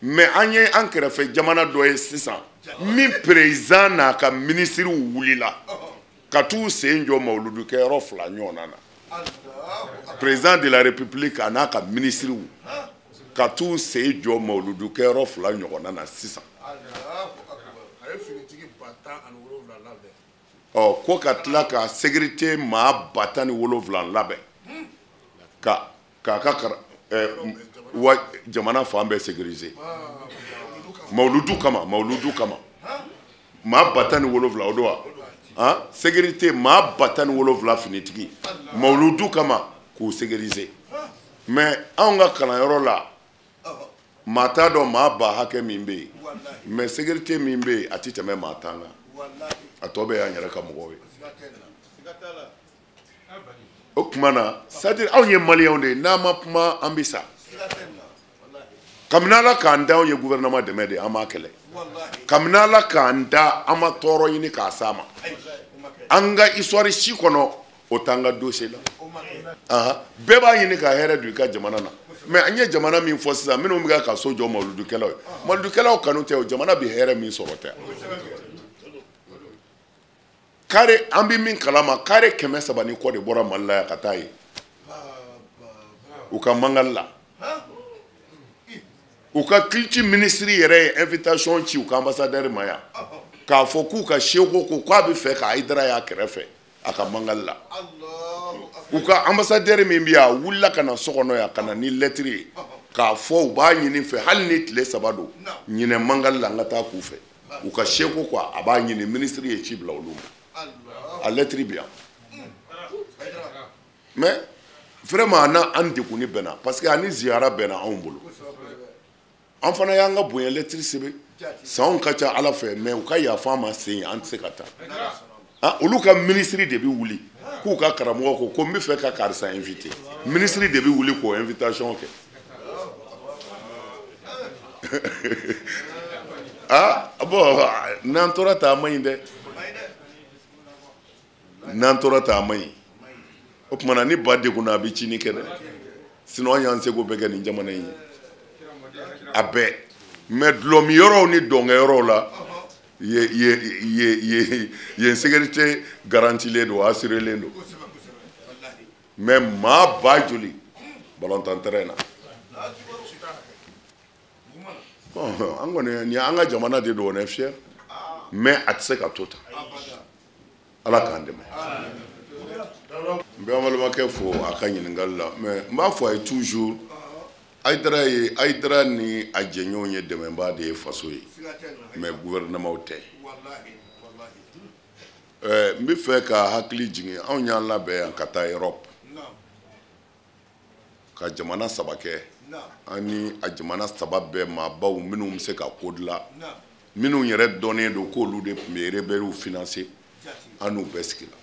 Mais an ye an kɛrɛfɛ jamana dɔ ye sisan min président n'a ka minisiriw wulila ka t'u sen jɔ mawuludukɛyɔrɔ 2 ɲɔgɔnna na. Président de la République a n'a ka minisiriw ka t'u sen jɔ mawuludukɛyɔrɔ 2 ɲɔgɔnna na sisan. Ɔ ko ka tila ka sécurité maa 17,000 labɛn ka k'a ka wa jamana fan bɛɛ sécuriser. Mawuludu kama, mawuludu kama. maa 17 o don wa? Han, sécurité maa 17 finitigi mawuludu kama k'u sécuriser. Mais anw ka kalanyɔrɔ la maa t'a dɔn maa ba hakɛ min bɛ yen, mais sécurité min bɛ yen a ti tɛmɛ maa 10 kan, a tɔ bɛɛ y'an yɛrɛ ka mɔgɔw ye. O tuma na c'est à dire anw ye maliyɛnw de ye, n'an ma kuma an bɛ sa. Kabini Ala k'an da anw ye gouvernement dɛmɛ de, an m'a kɛlɛ. Kabini Ala k'an da an ma tɔɔrɔ ɲini k'a s'a ma. An ka histoire si kɔnɔ o t'an ka dossier la. Bɛɛ b'a ɲini ka hɛrɛ don i ka jamana na. Mais an ye jamana min fɔ sisan, minnu bɛ ka so jɔ mawuludukɛlaw ye, mawuludukɛlaw kanu tɛ o, jamana bɛ hɛrɛ min sɔrɔ tɛ. Kare an bɛ min kalama, kare 300 ni kɔ de bɔra Mali la yan ka taa yen. U ka mangali la. U ka culture ministre yɛrɛ ye invitation ci u ka ambassadeur ma yan k'a fɔ k'u ka seko ko k'a bɛ fɛ ka Hayidara y'a kɛrɛfɛ a ka mangali la. U ka ambassadeur min bɛ yan, a wulila ka na so kɔnɔ yan ka na ni lettre ye k'a fɔ u b'a ɲini fɛ hali ni tile 3 don ɲinɛ mangali la an ka taa k'u fɛ. U ka seko ko a b'a ɲini, ministre ye ci bila olu ma. A lettre bɛ yan. Mais vraiment a n'an degunni bɛnna parce que a ni ziyara bɛnna anw bolo. An fana y'an ka bonya lettre sɛbɛn, sanw ka ca Ala fɛ, mais u ka yafa an ma sen an tɛ se ka taa. Olu ka ministre de bɛ wuli k'u ka karamɔgɔ ko ko n bɛ fɛ ka karisa invité, ministre de bɛ wuli k'o invitation kɛ. Ah bon, n'an tora tan a man ɲi dɛ, n'an tora tan a man ɲi. O tuma na ni ba degunna a bɛ cini kɛ dɛ, sinon an y'an seko bɛɛ kɛ nin jamana in ye. A bɛɛ, mais dulɔmiyɔrɔw ni dɔnkɛyɔrɔw la yen sécurité garantilen don, assurélen don. Mais maa ba joli balontan terrain na. Bon, an kɔni nin y'an ka jamana de don, on est fier, mais a tɛ se ka to tan. Ala k'an dɛmɛ. N bɛ an balimakɛ fo a ka ɲininkali la, mais n b'a fɔ a ye toujours Hayidara ye, Hayidara ni a jɛɲɔgɔnw ye dɛmɛbaa de ye faso ye, mais gouvernement tɛ. N bɛ fɛ ka hakili jigin, anw y'an labɛn yan ka taa Europe ka jamana 3 kɛ, an ni a jamana 3 bɛɛ maabaw minnu bɛ se ka ko dilan, minnu yɛrɛ dɔnnen don k'olu de tun bɛ rebelles financer, an n'u bɛɛ sigila.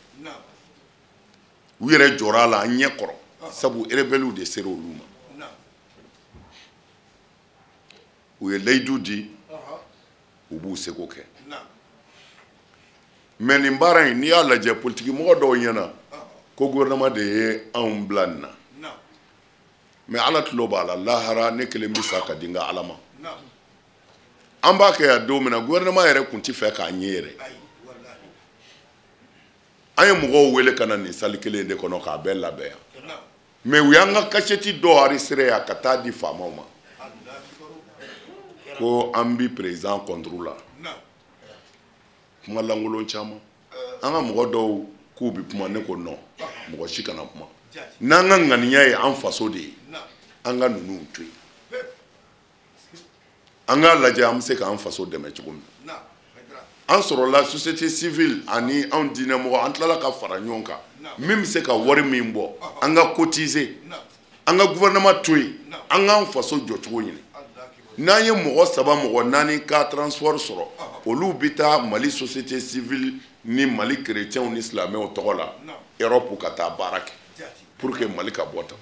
U yɛrɛ jɔra a la an ɲɛ kɔrɔ, sabu rebelles de sera olu ma. U ye layidu di, u b'u seko kɛ. Mais nin baara in, n'i y'a lajɛ politiki mɔgɔ dɔw ɲɛna ko gouvernement de ye anw bila nin na. Mais Ala tulo b'a la, lahara ne kelen bɛ sa ka di n ka Ala ma. An b'a kɛ yan don min na, gouvernement yɛrɛ kun ti fɛ k'an ye yɛrɛ. An ye mɔgɔw wele ka na nin salle kelen de kɔnɔ k'a bɛɛ labɛn yan. Mais u y'an ka cachette dɔw enregistré yan ka taa di faamaw ma. Ko an bi président contre la. Kuma lankolon caman. An ka mɔgɔ dɔw k'u bi kuma, ne ko non, mɔgɔ si kana kuma. N'an ka ŋaniya ye an faso de ye, an ka ninnu to yen. An k'a lajɛ an bɛ se k'an faso dɛmɛ cogo min. An sɔrɔla société civile ani anw diinɛmɔgɔ, an tilala ka fara ɲɔgɔn kan. Min bɛ se ka wari min bɔ, an ka cotiser, an ka gouvernement to yen, an k'an faso jɔcogo ɲini. N'an ye mɔgɔ 3 mɔgɔ 4 ka transport sɔrɔ, olu bɛ taa Mali société civile ni Mali chrétiens ni silamɛw tɔgɔ la Europe ka taa baara kɛ pour que Mali ka bɔ tan.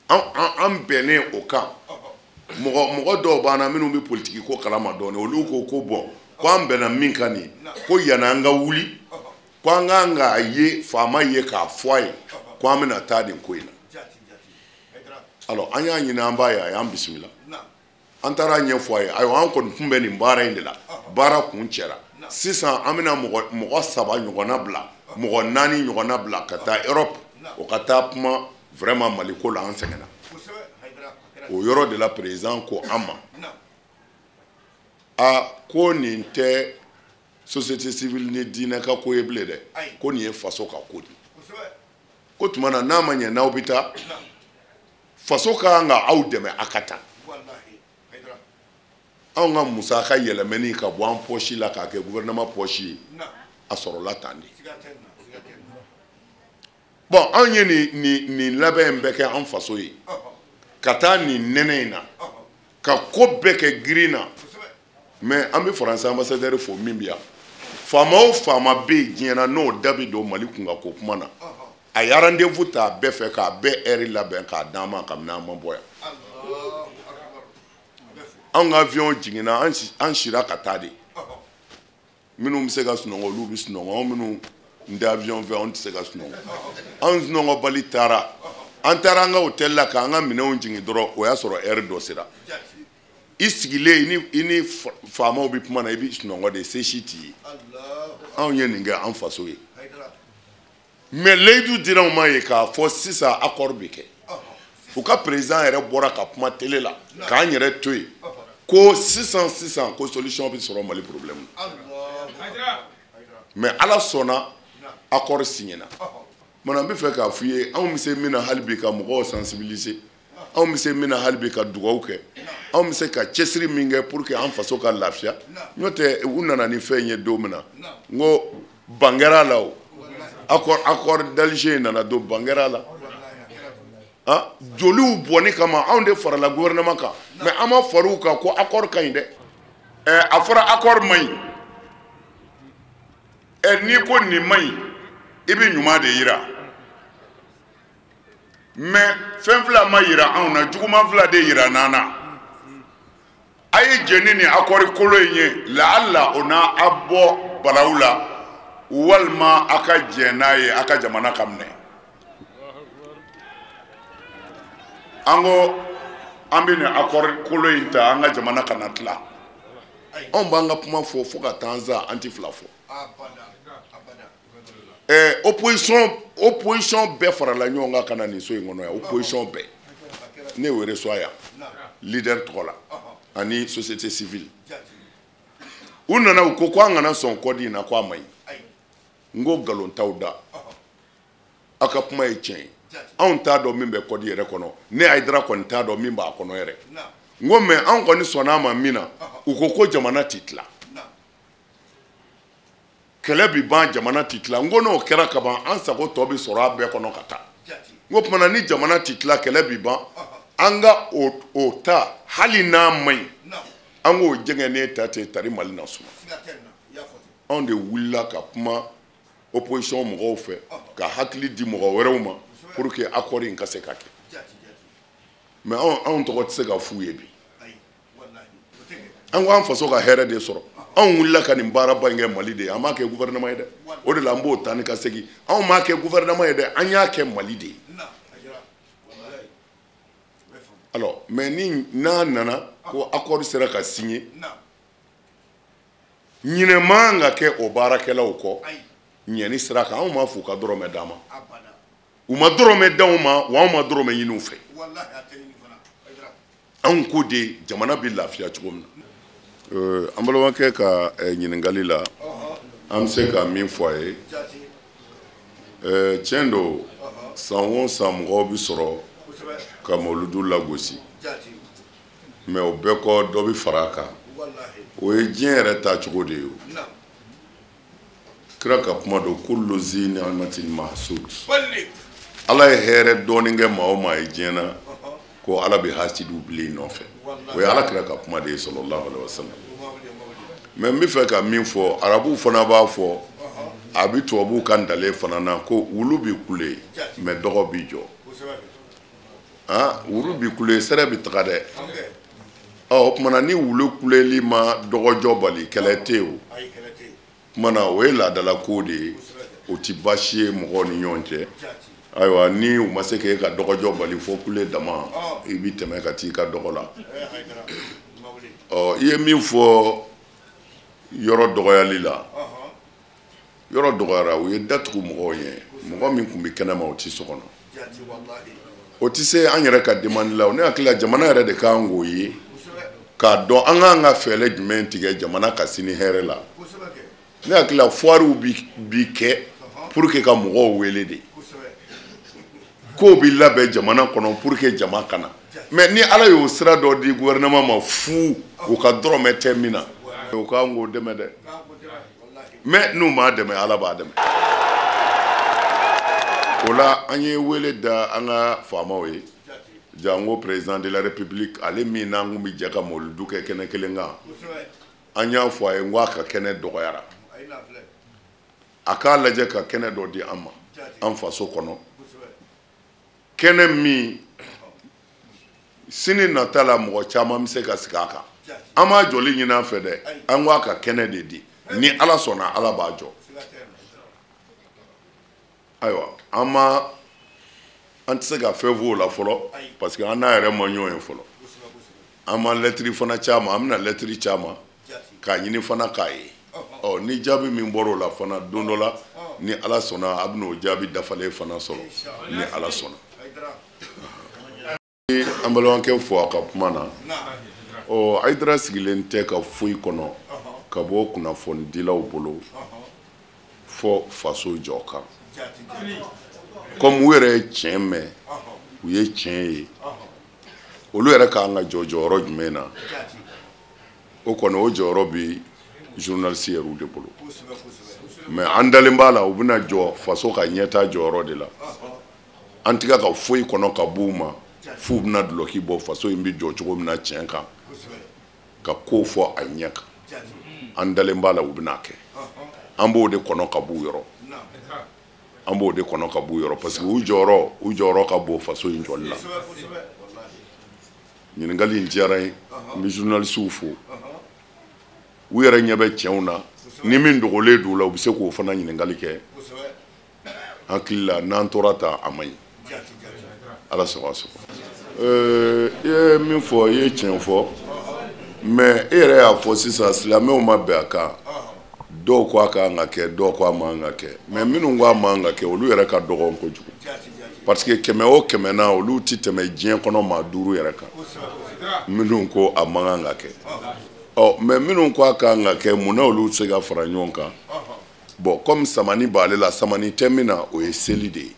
An bɛnnen o kan. Mɔgɔ dɔw b'an na minnu bɛ politique ko kalama dɔɔnin, olu ko ko bon, ko an bɛnna min kan nin, ko yanni an ka wuli, ko an kan k'a ye faama ye k'a fɔ a ye ko an bɛna taa nin ko in na. Alors an y'a ɲini an b'a ye, a y'an bisimila. An taara ɲɛfɔ a ye, ayiwa an kɔni kun bɛ nin baara in de la, baara kun cɛra. Sisan an bɛna mɔgɔ 3 ɲɔgɔnna bila, mɔgɔ 4 ɲɔgɔnna bila ka taa Europe, o ka taa kuma vraiment Mali ko la, an sɛgɛnna. O yɔrɔ de la président ko an ma, a ko nin tɛ société civile ni diinɛ ka ko ye bilen dɛ, ko nin ye faso ka ko de ye. Ko tuma na n'a ma ɲɛ n'aw bɛ taa, faso ka kan ka aw dɛmɛ a ka taa. Anw ka musaka yɛlɛmɛni ka bɔ an poche la k'a kɛ gouvernement poche ye, a sɔrɔla tan de. Bon, anw ye nin labɛn in bɛɛ kɛ an faso ye, ka taa nin nɛnɛ in na, ka ko bɛɛ kɛ girin na. Mais an bɛ Faransi ambassadeur fo min bɛ yan. Faama o faama bɛ yen diɲɛ na n'o da bɛ don Mali kunkan ko kuma na, a ye rendez-vous ta a bɛɛ fɛ k'a bɛɛ heure labɛn k'a d'an ma kabini an ma bɔ yan. Anw ka avion jiginna, an sira ka taa de. Minnu bɛ se ka sunɔgɔ, olu bɛ sunɔgɔ. Anw minnu n tɛ avion fɛ, anw tɛ se ka sunɔgɔ. Anw sunɔgɔbali taara, an taara an ka hôtel la k'an ka minɛnw jigin dɔrɔn, o y'a sɔrɔ heure dɔ sera. I sigilen i ni faamaw bɛ kuma na, i bɛ sunɔgɔ de, se si t'i ye. Anw ye nin kɛ an faso ye. Mais layidu dira anw ma ye k'a fɔ sisan accord bɛ kɛ. U ka président yɛrɛ bɔra ka kuma télé la k'an yɛrɛ to yen ko sisan sisan ko solution bɛ sɔrɔ Mali problème na. Mais Ala sɔnna, accord signé na. Mana n bɛ fɛ k'a f'i ye, anw bɛ se min na hali bi ka mɔgɔw sensibiliser, anw bɛ se min na hali bi ka dugawu kɛ, anw bɛ se ka cɛsiri min kɛ pour que an faso ka lafiya. N'o tɛ, u nana ni fɛn ye don min na, n ko ban kɛra la o. Accord d'Alger nana don, ban kɛra la. Ah, joliw bɔnni kama anw de farala gouvernement kan, mais an ma far'u kan ko accord ka ɲi dɛ. A fɔra accord man ɲi. N'i ko nin man ɲi, i bɛ ɲuman de yira. Mais fɛn fila ma yira anw na, juguman fila de yira n'an na. A ye jɛn ni nin accord kolo in ye, laala o n'a a bɔ balawu la, walima a ka jɛn n'a ye a ka jamana ka minɛ. An ko an bɛ nin accord kolo in ta an ka jamana kana tila. Anw b'an ka kuma fɔ fo ka taa an sa, an tɛ fila fɔ. Opposition bɛɛ farala ɲɔgɔn kan ka na nin so in kɔnɔ yan, opposition bɛɛ. Ne y'o reçoit yan, leader tɔgɔ la, ani société civile. U nana u ko ko an kana sɔn code in na, ko a man ɲi. N ko nkalon t'aw da, aw ka kuma ye tiɲɛ ye. Anw t'a dɔn min bɛ code yɛrɛ kɔnɔ, ne Hayidara kɔni t'a dɔn min b'a kɔnɔ yɛrɛ. N ko mais anw kɔni sɔnna a ma min na, u ko ko jamana tɛ tila. Kɛlɛ bi ban, jamana tɛ tila. N ko n'o kɛra kaban, an sago tɔ bɛ sɔrɔ a bɛɛ kɔnɔ ka taa. N ko tuma na ni jamana tɛ tila, kɛlɛ bi ban, an ka o ta hali n'a man ɲi, an k'o jɛngɛnnen ta ten tari Mali na suma. Anw de wulila ka kuma opposition mɔgɔw fɛ, ka hakili di mɔgɔ wɛrɛw ma pour que accord in ka se ka kɛ. Mais anw tɔgɔ tɛ se ka f'u ye bi. An ko an faso ka hɛrɛ de sɔrɔ. Anw wulila ka nin baaraba in kɛ Mali de ye, an m'a kɛ gouvernement ye dɛ. O de la an b'o taa ni ka segin. Anw m'a kɛ gouvernement ye dɛ, an y'a kɛ Mali de ye. Alors, mais ni n'a nana ko accord sera ka signer, ɲinɛ man ka kɛ o baarakɛlaw kɔ. Ɲɛni sira kan, anw m'a f'u ka dɔrɔmɛ d'an ma. U ma dɔrɔmɛ d'anw ma, wa anw ma dɔrɔmɛ ɲini u fɛ. Anw ko de jamana bɛ lafiya cogo min na. An balimakɛ ka ɲininkali la, an bɛ se ka min fɔ a ye. Tiɲɛ don, san o san mɔgɔw bɛ sɔrɔ ka mawuludu lagosi. Mais o bɛɛ kɔ, dɔ bɛ fara a kan. O ye diɲɛ yɛrɛ taacogo de ye o. Kira ka kuma don, kullu zi ni'matin mahsud. Ala ye hɛrɛ dɔɔnin kɛ maa o maa ye diɲɛ na, ko Ala bɛ hasidiw bilen i nɔfɛ. O ye Ala kira ka kuma de ye sallallahu alaihi wa sallam. Mais n bɛ fɛ ka min fɔ, arabuw fana b'a fɔ, a bɛ tubabuw ka ntalen fana na ko wulu bɛ kule, mais dɔgɔ bɛ jɔ. Wulu bɛ kule, sɛrɛ bɛ taga dɛ. Ɔ o tuma na ni wulu kuleli ma dɔgɔjɔ bali, kɛlɛ tɛ yen o. Tuma na o ye laadala ko de ye, o ti baasi ye mɔgɔw ni ɲɔgɔn cɛ. Ayiwa, ni u ma se k'e ka dɔgɔjɔ bali fo kule dama, i bi tɛmɛ ka t'i ka dɔgɔ la. Ɔ i ye min fɔ yɔrɔ dɔgɔyali la, yɔrɔ dɔgɔyara, u ye datugu mɔgɔw ɲɛ. Mɔgɔ min tun bɛ kɛnɛma, o ti so kɔnɔ. O ti se an yɛrɛ ka demande la. Ne hakili la jamana yɛrɛ de kan k'o ye, k'a dɔn an k'an ka fɛɛrɛ jumɛn tigɛ jamana ka sini hɛrɛ la. Ne hakili la foirew bi kɛ pour que ka mɔgɔw wele de. Kow bɛ labɛn jamana kɔnɔ pour que jama kana. Mais ni Ala y'o sira dɔ di gouvernement ma fu, u ka dɔrɔmɛ tɛ min na, u k'an k'o dɛmɛ dɛ. Mais n'u m'a dɛmɛ, Ala b'a dɛmɛ. O la an ye wele da an ka faamaw ye, jango président de la république, ale min n'an kun bɛ jɛ ka mawuludu kɛ kɛnɛ kelen kan. An y'a fɔ a ye n ko a ka kɛnɛ dɔgɔyara, a k'a lajɛ ka kɛnɛ dɔ di an ma an faso kɔnɔ, kɛnɛ min sini nata la mɔgɔ caman bɛ se ka sigi a kan. An m'a jɔli ɲini an fɛ dɛ, an ko a ka kɛnɛ de di, ni Ala sɔnna Ala b'a jɔ. Ayiwa, an ma an tɛ se ka fɛn fɔ o la fɔlɔ, parce que an n'a yɛrɛ ma ɲɔgɔn ye fɔlɔ. An ma lɛtiri fana caman, an bɛna lɛtiri caman k'a ɲini fana k'a ye. Ɔ ni jaabi min bɔra o la fana don dɔ la, ni Ala sɔnna a bɛna o jaabi dafalen fana sɔrɔ, ni Ala sɔnna. An balimakɛ fo a ka kuma na. Ɔ Hayidara sigilen tɛ ka foyi kɔnɔ ka bɔ kunnafonidilaw bolo fɔ faso jɔ kan. Comme u yɛrɛ ye tiɲɛ mɛn, u ye tiɲɛ ye, olu yɛrɛ k'an ka jɔ jɔyɔrɔ jumɛn na? O kɔni o jɔyɔrɔ bi journaliste yɛrɛw de bolo. Mais an dalen b'a la u bɛna jɔ faso ka ɲɛta jɔyɔrɔ de la. An tɛ ka foyi kɔnɔ ka b'u ma f'u bɛna dulɔki bɔ faso in bɛ jɔ cogo min na tiɲɛ kan, ka ko fɔ a ɲɛ kan. An dalen b'a la u bɛna kɛ. An b'o de kɔnɔ ka b'u yɔrɔ. An b'o de kɔnɔ ka b'u yɔrɔ parce que u jɔyɔrɔ ka bon faso in jɔli la. Ɲininkali in diyara n ye, n bɛ journaliste fo. U yɛrɛ ɲɛ bɛ tiɲɛw na, ni min dogolen don u la, u bɛ se k'o fana ɲininkali kɛ. Hakili la n'an tora tan a man ɲi. Ala sago a sago. I ye min fɔ, i ye tiɲɛ fɔ, mais e yɛrɛ y'a fɔ sisan silamɛw ma bɛn a kan. Dɔw ko a kan ka kɛ, dɔw ko a man ka kɛ. Mais minnu ko a man ka kɛ, olu yɛrɛ ka dɔgɔn kojugu. Parce que 100 o 100 na, olu ti tɛmɛ diɲɛ kɔnɔ maa 5 yɛrɛ kan. Minnu ko a man ka kɛ. Ɔ mais minnu ko a kan ka kɛ, munna olu tɛ se ka fara ɲɔgɔn kan? Bon, comme samani b'ale la, samani tɛ min na, o ye seli de ye.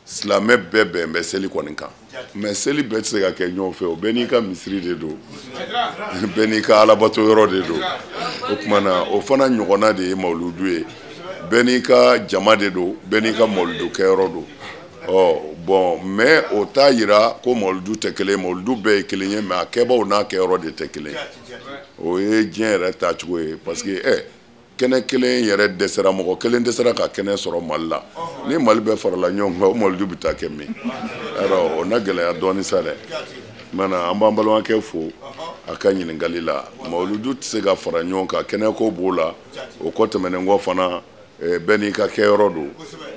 Silamɛ bɛɛ bɛn bɛ seli kɔni kan. Mais seli bɛɛ tɛ se ka kɛ ɲɔgɔn fɛ, o bɛɛ n'i ka misiri de don, bɛɛ n'i ka alabato yɔrɔ de don. O tuma na o fana ɲɔgɔnna de ye mawuludu ye, bɛɛ n'i ka jama de don, bɛɛ n'i ka mawuludu kɛyɔrɔ don. Ɔ bon, mais o t'a yira ko mawuludu tɛ kelen ye, mawuludu bɛɛ ye kelen ye, mais a kɛbaaw n'a kɛyɔrɔ de tɛ kelen ye. O ye diɲɛ yɛrɛ taacogo ye, parce que kɛnɛ kelen yɛrɛ dɛsɛra, mɔgɔ kelen dɛsɛra ka kɛnɛ sɔrɔ Mali la. Ni Mali bɛɛ farala ɲɔgɔn kan, o mawuludu bɛ taa kɛ min? Alors o na gɛlɛya dɔɔni sa dɛ. Mana an b'an balimakɛ fo a ka ɲininkali la. Mawuludu tɛ se ka fara ɲɔgɔn kan, kɛnɛko b'o la. O kɔ tɛmɛnen kɔ fana, bɛɛ n'i ka kɛyɔrɔ don.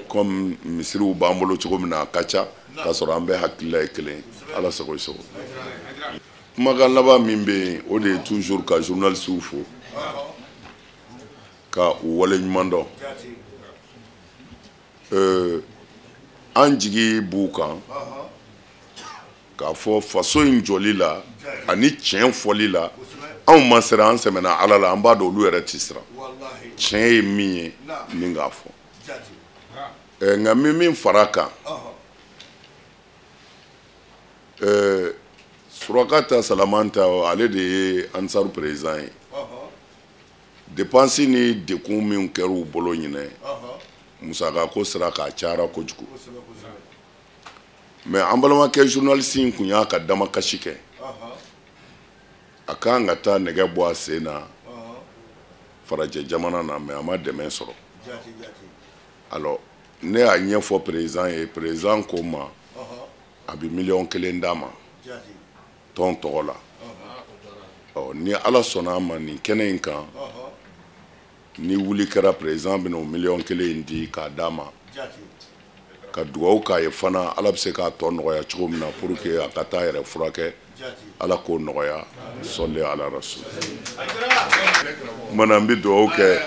Comme misiriw b'an bolo cogo min na, a ka ca k'a sɔrɔ an bɛɛ hakilila ye kelen. Ala sago i sago. Kumakan laban min bɛ yen, o de ye toujours ka journaliste fo, ka u waleɲuman dɔn. An jigi b'u kan k'a fɔ faso in jɔli la ani tiɲɛ fɔli la, anw ma siran, an sɛmɛna Ala la, an b'a dɔn olu yɛrɛ tɛ siran. Tiɲɛ ye min ye, ni k'a fɔ. Nka min fara kan, Surakata Salamanta, ale de ye Ansaru président ye. Dépense ni dekun min kɛra u bolo ɲinɛ, musaka ko sira k'a cayara kojugu. Mais an balimakɛ journaliste in kun y'a ka damakasi kɛ. A kan ka taa nɛgɛ bɔ a sen na farajɛ jamana na, mais a ma dɛmɛ sɔrɔ. Alors ne y'a ɲɛfɔ président ye, président ko n ma a bɛ 1 million d'a ma tɔn tɔgɔ la. Ɔ ni Ala sɔnna a ma nin kɛnɛ in kan, ni wuli kɛra président bɛna o 1 million in di k'a d'a ma, ka dugawu k'a ye fana, Ala bɛ se k'a tɔ nɔgɔya cogo min na pour que a ka taa yɛrɛ furakɛ. Ala k'o nɔgɔya, sɔli ala rasul. Mana n bɛ dugawu kɛ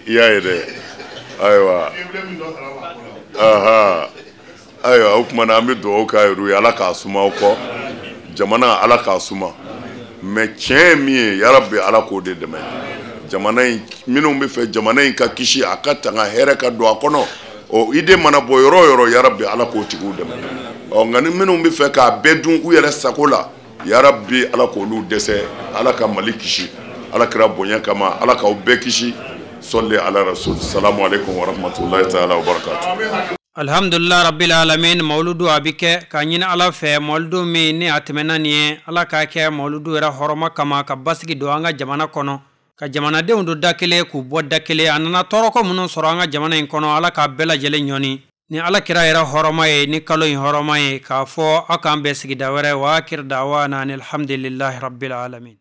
i y'a ye dɛ. Ayiwa, ayiwa, o tuma na an bɛ dugawu k'a yɛrɛ ye, Ala k'a suma aw kɔ, jamana Ala k'a suma. Mais tiɲɛ ye min ye, yarabi Ala k'o de dɛmɛ. Jamana in minnu bɛ fɛ jamana in ka kisi, a ka tanga, hɛrɛ ka don a kɔnɔ, Ɔ idée mana bɔ yɔrɔ o yɔrɔ, yarabi Ala k'o tigiw dɛmɛ. Ɔ nka ni minnu bɛ fɛ k'a bɛɛ dun u yɛrɛ sago la, yarabi Ala k'olu dɛsɛ. Ala ka Mali kisi, Ala kira bonya kama, Ala k'aw bɛɛ kisi. Sɔli ala rasul. Salamu aleykum wa rahmatulahi taala wa barakatu. Alhamdulillah rabbil alamin. Mawuludu a bi kɛ k'a ɲini Ala fɛ, mawuludu min ni a tɛmɛna nin ye, Ala k'a kɛ mawuludu yɛrɛ hɔrɔma kama ka basigi don an ka jamana kɔnɔ, ka jamanadenw don da kelen k'u bɔ da kelen. A nana tɔɔrɔko minnu sɔrɔ an ka jamana in kɔnɔ, Ala k'a bɛɛ lajɛlen ɲɔni ni Ala kira yɛrɛ hɔrɔma ye, ni kalo in hɔrɔma ye. K'a fɔ aw k'an bɛn sigida wɛrɛ. Wa akir dawana ani alhamdulillahi rabbil alamin.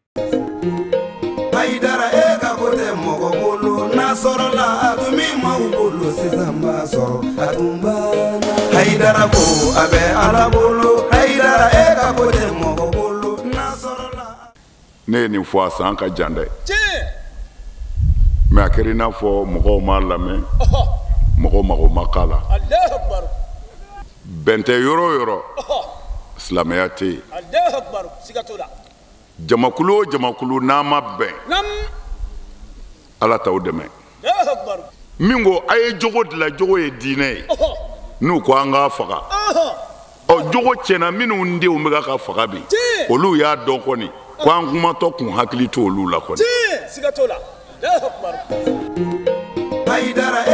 Hayidara e ka ko tɛ mɔgɔ bolo, n'a sɔrɔla a tun bɛ maaw bolo, sisan b'a sɔrɔ a tun banna. Hayidara ko a bɛ Ala bolo, Hayidara e ka ko tɛ mɔgɔ bolo, n'a sɔrɔla. Ne ye nin fɔ a san ka jan dɛ, mais a kɛra i n'a fɔ mɔgɔw m'a lamɛn, mɔgɔw mago ma k'a la. Bɛn tɛ yɔrɔ o yɔrɔ, silamɛya tɛ yen. Jamakulu o jamakulu n'a ma bɛn, Ala t'aw dɛmɛ. Min ko a ye jogo dilan, jogo ye diinɛ ye, n'u ko an k'a faga, ɔ jogo tiɲɛna. Minnu denw bɛ ka faga bi, olu y'a dɔn kɔni ko an kumatɔ kun hakili t'olu la kɔni. Hayidara.